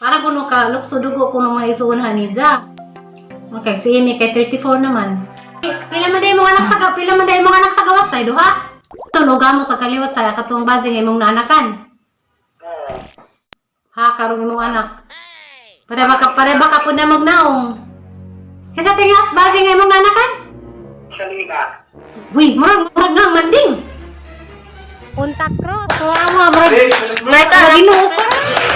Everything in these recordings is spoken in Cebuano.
Para kuno ka lukso dugo kuno mga isuon haniza. Okay, si Amy kay 34 naman. Pila man day mong anak sa pila man day mong anak sa gawas tay duha. Tuloga mo sa kaliwat sa katong bazing imong naanakan. Ha, karong imong anak. Pare ba ka pud na magnaong. Kaysa tingas bazing imong naanakan? Salina. Uy, murag nga manding. Unta cross. Wa murag. Murag Ginoo ko.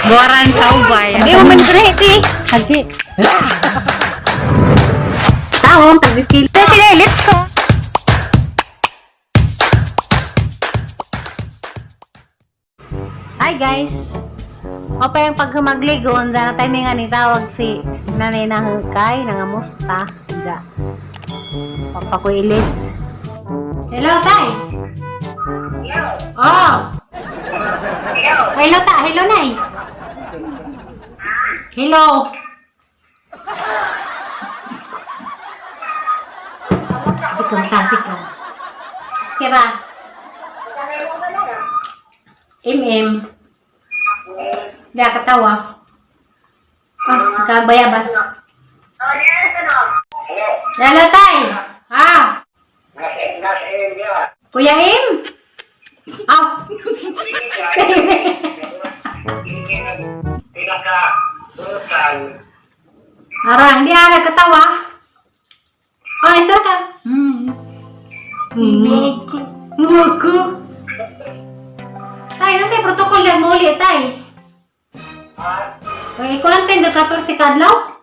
Buwaran sa ubay. Di mo man dre ti. Hagi. Taon tag skill. Sige, let's go. Hi guys. Mapa yung paghumagligon, dyan na timing nga ni tawag si nanay na hangkay, nangamusta. Dyan. Papakuilis. Hello, tay. Hello. Oh. Hello. Hello, ta. Hello, nay. Hello. Ikaw, tasik ka. Kira. MM. Di katawa. Ah, kagbayabas. Hello. Hello, tay. Ah, Nasa inyo. Kuya Im. Aw. Pinaka urutan. Ara, hindi ara katawa. Oh, istor ka. Ngoko. Tay, nasa protocol lang mo ulit, tay. Okay, ko lang 10 14 kadlaw.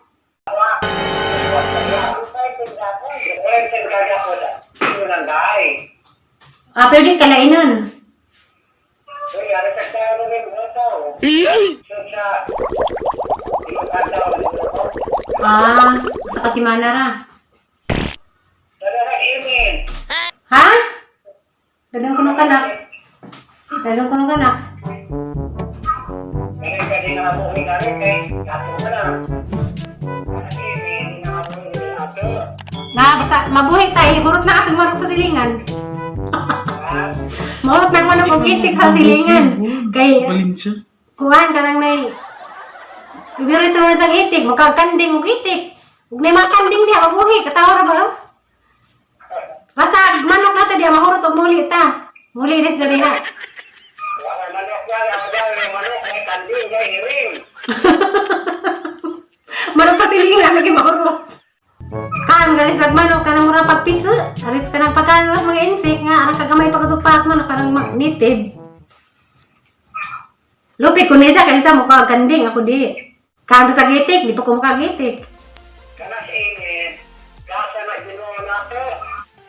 Ah, pero di kalainan. Ah, sa katimana ra. Ha? Dalong kuno kanak. Dalong kuno kanak. Na, basta mabuhi tayo. Hurot na atong manok sa silingan. Mahurot na ang manok og itik sa silingan. Kay Balin siya. kuan ka nang nay. Pero ito man sa itik, makakanding og itik. Ug nay makanding diha mabuhi, katawa ra ba? Oh? Basta manok na ta diha mahurot og muli ta. Muli res diri ha. Manok sa silingan lagi mahurot. Kan galis ag manok kanang murang pagpiso. Aris kanang pagkain mga insect nga arang kagamay pagkasugpas manok kanang native. Lupi ko nisa kay isa mo ka kanding ako di. Kan sa gitik, di pa ko makagitik.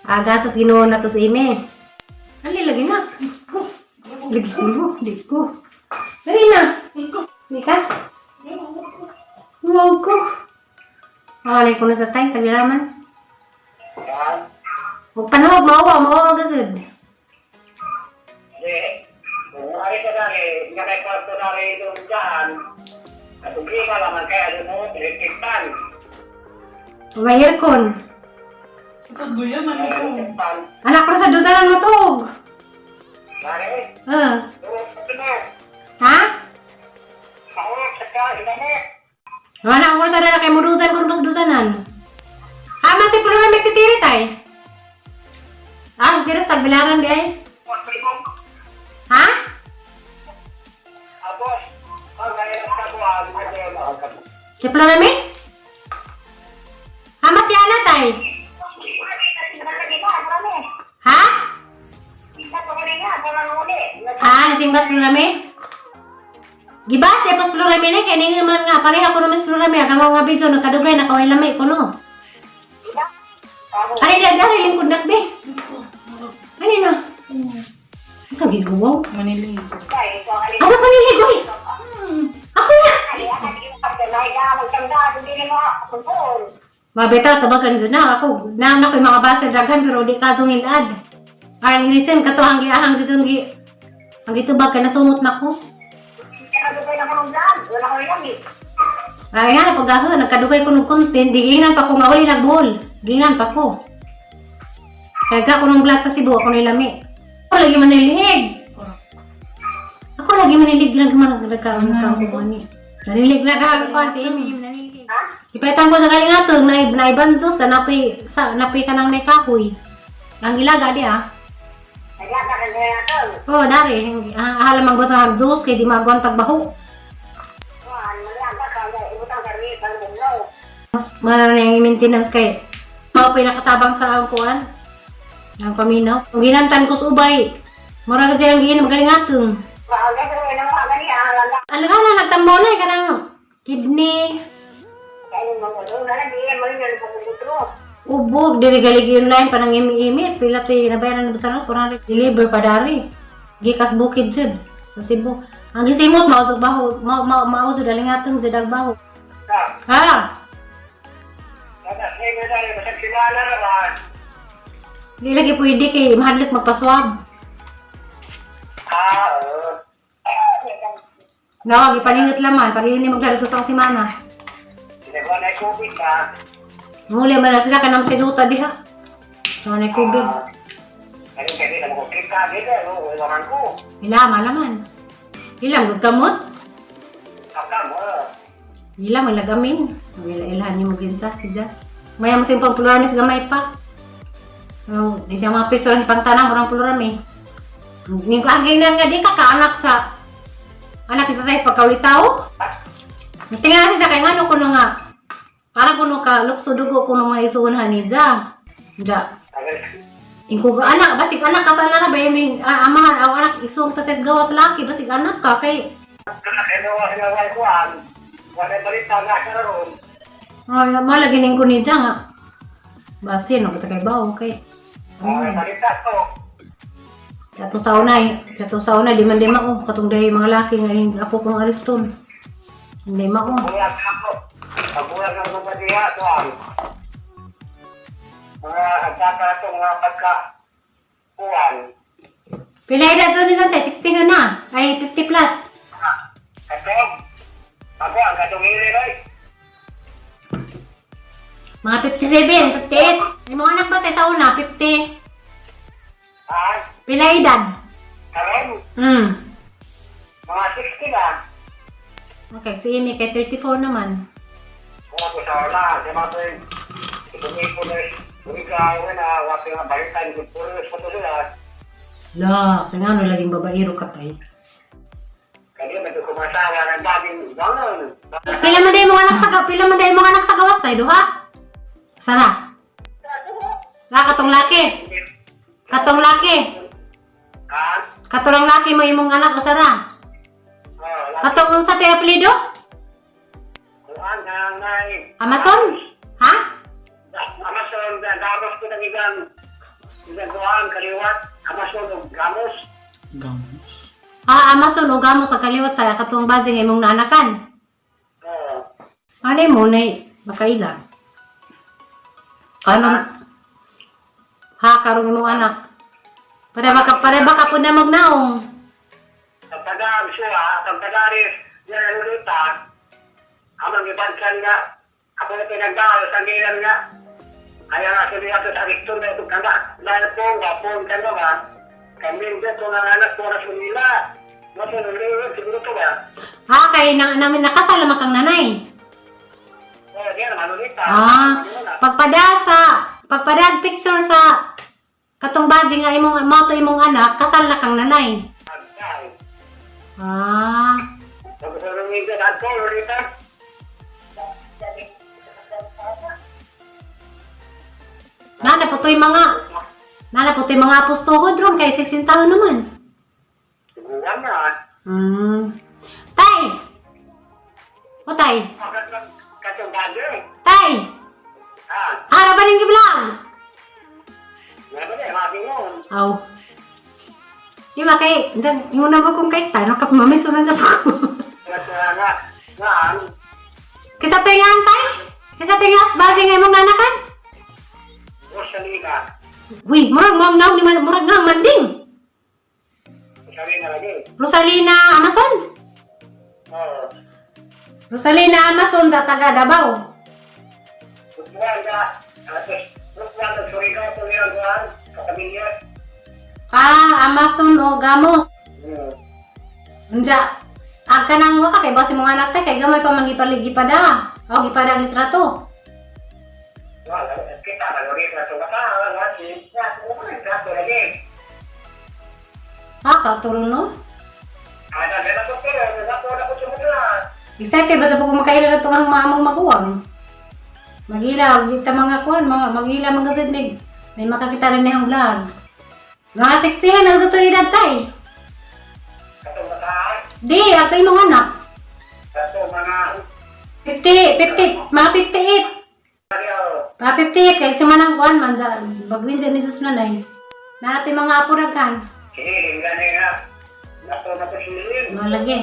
Aga sa Ginoo na to sa ime. Ali lagi na. Oh, lagi ko, di ko. Dali na. Di ka? Wow ko. Awalay ko na sa tay sa giraman. Huwag panahog, maawa, maawa gasud. May aircon. Tapos doyan, ano ko? Anak ko sa dusanan matug. Ah. Ha? Wala ko sa dara kay mudusan ko pas dusanan. Ha man si Pulo si Tiri tay. Ah, serius tagbilangan di ay. Ha? Si Pulo Rami? Ha mas yana tay. Ha? Ah, nasimbat Pulo Rami? Gibas, eh, pas Pulo Rami na kay ningi man nga pareha ko naman sa Pulo Rami aga nga video nagkadugay nakaway lamay ko no. Ay, dagari lingkod nakbe. Ano na? Asa giguwaw? Manili. Asa panilig, oy? Ako na! Mabitaw, tabagan dyan na. Ako, na na ko'y mga basa daghan, pero di ka dong ilad. Ay, inisin, kato ang giahang dyan gi. Ang gitubag ka, nasumot na ko. Ay nga, napagaho, nagkadugay ko ng content, di ginan pa ko nga uli nagbuhol. Ginan pa ko. Kaya ka ko ng vlog sa Cebu, ako nilami. Ako lagi manilihig. Ako lagi manilig, ginagawa nagkaroon ko ni. Nanilig na ka si Amy. Ipaitan ko sa galing ato, na naibanzo sa napi sa napi kanang nakahoy. Ang ilaga di ah. Naglaga ka niya ito. Oh, dari ah, alam ang butang Zeus kay di magwantag baho. Kuan, naglaga ka niya. Ibutang karni, pang bugnaw. Mana na yung maintenance kay mao pinakatabang sa ang kuan. Ang paminaw. Ang ginantan ko sa ubay. Mura kasi ang giin magaling atong. Mahal na ito, inang mga gani, ah, lala. Ano ka na nagtambo na eh, kanang kidney, Kaya yung mga ulo, na di, mo yun, yung pagkukutro. ubog diri galig yun line panang imi-imi pila to'y nabayaran na butang 400 deliver pa dari gikas bukid jud sa Cebu ang gisimot mao jud baho mao mao mao jud alingatong jud ang baho. Ha? Ha. Kaya sa inyo dahil, masag sinala naman. Di lagi pwede kay mahadlok magpaswab. Ah, oo. Gawa gipaningot laman pag ini magdala ko sa semana. Ginagawa na yung COVID ka. Muli man na sila kanang siluta diha. Sa na COVID. Ngayon kasi na mga ka dito, no? Wala man ko. Ila malaman. Ilang gud kamot. Kapta mo. Ila man lagamin. Ila ilahan nimo ginsa kidya. Maya mo simpang pluramis gamay pa. Oh, di siya mga picture ni pangtanang murang plurami. Ning ko aging na nga di ka kaanak sa anak ni tatay sa pagkaulitaw. Tingnan siya kay ngano kuno nga. Parang kuno ka lukso dugo kuno mga isuon haniza. Ja. Ingko ka anak basig anak ka sa na ba yung amahan aw anak isuong tatay sa gawas laki basig anak ka kay Wala balita nga sa ron. ay malagi ning ko ni ja nga. Basin no kay bawo kay. Wala balita ko. Kato sa unay, kato sa unay, di man di mao, katong dahi mga laki nga yung apo kong aliston. Hindi mao. Bulag ako. Pabulag ng mga diha, tuwan. Mga agdata ito, mga pagka kuwan. Pila edad to ni Sante? 60 na. Ay, 50 plus. Kato, ako ang katungili rin. Mga 57, 58. Yung mga anak ba tayo sa una? 50. Ha? Pila edad? Karon, mga 60 na. Okay, si Amy kay 34 naman. Kung ako sa wala, sa mga tuwing, itong ko na, ikaw na, wapin nga balitan, puro sa tuloy. La, kaya ano laging babaero ka tayo. Kaya medyo kumasawa ng daging bangon. Pila man dahi mga anak sa pila man dahi mga anak sa gawas tayo duha? Sara. La katong laki. Katong laki. Ha? Katong laki mo imong anak o sara. Oh, Katong unsa to'y apelyido? Kuan nga ngay. Amazon? Ha? Amazon, gamos ko ng igang igang kuan kaliwat. Amazon og gamos. Gamos. Ah, Amazon o gamo sa kaliwat sa katong bazing imong naanakan. Oh. Ano mo nay makaila? Kanon ha karong imong anak. Pare ba ka pud na magnaong? Ang taga siya, ang taga ni Lolita, amang ibansan nga ako na pinagdao sa ngilan nga. Kaya nga sila ato sa Victor na itong kanga. Dahil po, gapon ka na ba? Kami dito nga anak ko na sunila. Masunod, siguro to ba? Ha kay na, namin nakasal naman kang nanay. Oh, diyan, Manolita. Ah, pagpada sa pagpadag picture sa katong bazing nga imong mao to imong anak, kasal na kang nanay. Agay. Ah. Pag-usunod ka, ako, Lolita. Nana po to'y mga Nana po to'y mga apostohod ron kay sisintahan naman. Siguran na. Tay! O tay! Katong bagay. Tay! Ah, Harapan ng vlog! meron eh, mati mo. Aw. Di ba kay, dyan, yung una ba kong kay tayo, kapamamisuran sa pako. Kaya nga, nga, Kisa to'y nga tay? Kisa to'y nga base nga imong nanakan? Rosalina. Uy, murag mong naong ni man, murag nga ang manding. Rosalina lagi. Rosalina Amazon. Oo. Rosalina Amazon sa taga Davao. Buwan ka, tapos, buwan ng Surigao, ito yung buwan, kapamilya. Ah, Amazon o Gamos. Unja. Ah, kanang waka kay basi mga anak tay kay gamay pa man gipalig gipada. O gipada ang litrato. Wala, kita malurita sa bata, wala, siya, litrato lagi. Ah, katuro no. Ada gana ko pero, nagapo na ko sumutla. Excited ba sa pag makaila na itong ang maamang maguwang? Magila, og kita mga kuan, mga magila mga sad may may makakita rin niyang vlog. Mga 16 ang sa tuig edad tay. Katong bataan, Di, ato imong anak. katong mga 50, 50, mga 58. ano, Mga 58 kay sumanang kuan man sa bagwin sa ni Jesus nanay. Na ato yung mga apo daghan. Hiling gani nga. Nato na ko hiling. Mga lagi.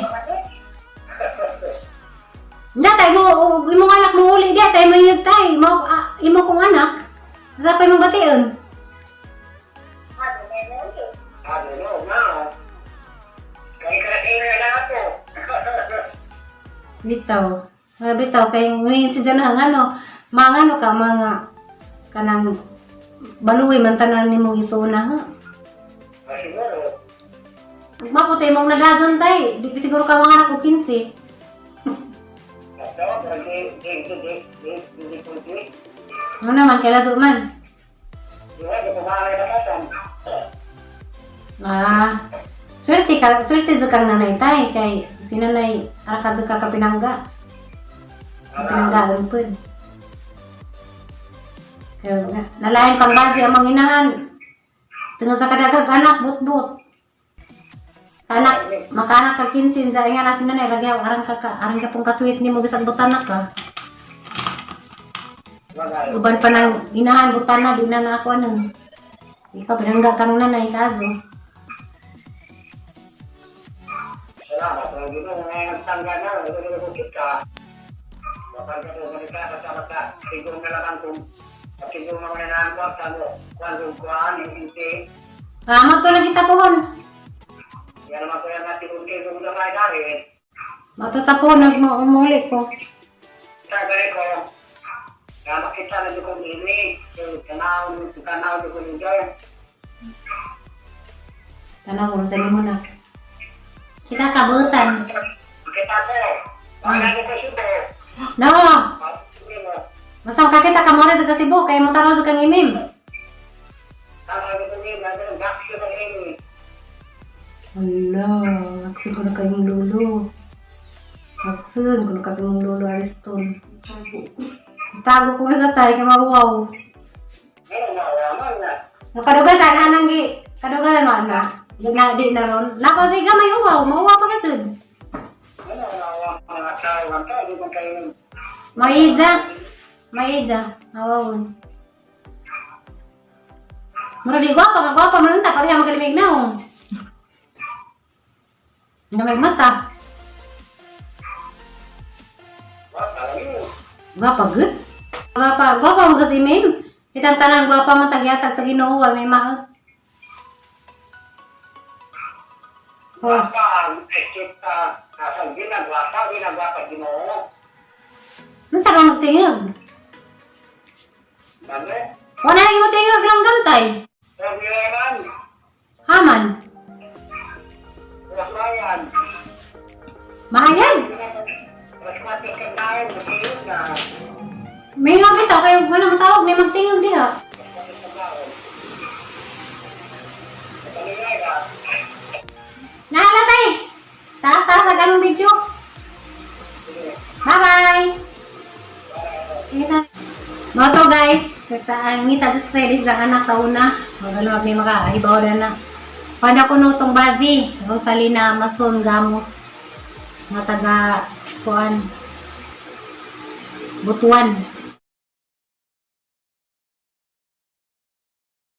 Hindi, tayo mo, imong anak mo uli, di, tayo mo yung tay, mo, ah, imo kong anak. Sa pa imong bation. Ano no, ma. Kay karating na lang ako. Bitaw. Mga bitaw kay ngayon si Jana ang ano, mga ano ka mga kanang baluwi man tanan nimo isuna ha. Ah, siguro. Maputi mong nadadon tay, di pa siguro ka mga anak ko 15. Ato, di di di di di di di di. Ano naman kay lazo man. Di ba, di ko maalay na kasan. Ah. Swerte ka, swerte sa kang nanay tay kay si nanay ara ka ka kapinangga. Kapinanggaan pud. Kaya nalain pang baji ang mga inahan. Tungod sa kadaghag anak, but-but. Anak, makanak ka 15 sa inga na si nanay ragyaw aran ka, ka aran ka pong kasuwit nimo bisag butanak ka. Bagay. Uban pa nang inahan butana di na na ako ano. Ikaw pinangga kang nanay kazo. Salamat. Ang ginoo nga nagtangga na, hindi ko kita. Mapagka ko ganita kasama sa siguro na lang kung siguro mga nanahan ko sa ano, kung kuan yung inte. Ah, mo to lang kita pohon. Yan naman ko yan natin unti kung gamay dahil. Matutapon nag umuli ko. Sa gani ko, na makita na ko ini, yung tanaw, tanaw ko ninyo. Tanaw ko sa nimo na. Kita kabutan. Makita ko, wala ko ko subo. No. Sige mo, Basta makakita ka mo sa Kasibo kay mo tanaw sa kang imim. tanaw ko ninyo, naging vaccine ng ini. Hala, aksin ko na kayong lolo. Aksin ko na kasi mong lolo Ariston. Tago ko na sa tay kay mauwaw. Meron na, wala man na. Kadugan ka na nang gi kadugan na na. Di na di na ron. Nako siga may uwaw, mauwaw pa gid. Ano na, wala mga tao, ang tao, di ba kayo Maidza. Maidza. Awawon. Mura di gwapa, nga gwapa man ta pareha magalimig na oh. Nga may mata. Wala, yun. Gwapa good. Gwapa, gwapa mo kasi ma'am. Kitang tanan gwapa man tagyatag sa Ginoo ay may maot. Oh, Wapa, except nasa ginagawa, ginagawa pa Ginoo. unsa ka magtingog? Ano? Wala lagi mo tingog lang gantay. Sabi naman, Haman. Rasmayan. Mahayag. Rasmayan sa tayo, masiyod na. May nga bitaw kayo wala matawag may magtingog diha. Rasmayan sa tao. Katalingay ka. Nahala tay. Taas taas ang anong video. Bye-bye! Mga to guys, ita ang ngita sa stylist ng anak sa una. Magano may makaibaw na na. Panda ko nutong bazi, Rosalina Mason Gamos. Nga taga kuan Butuan.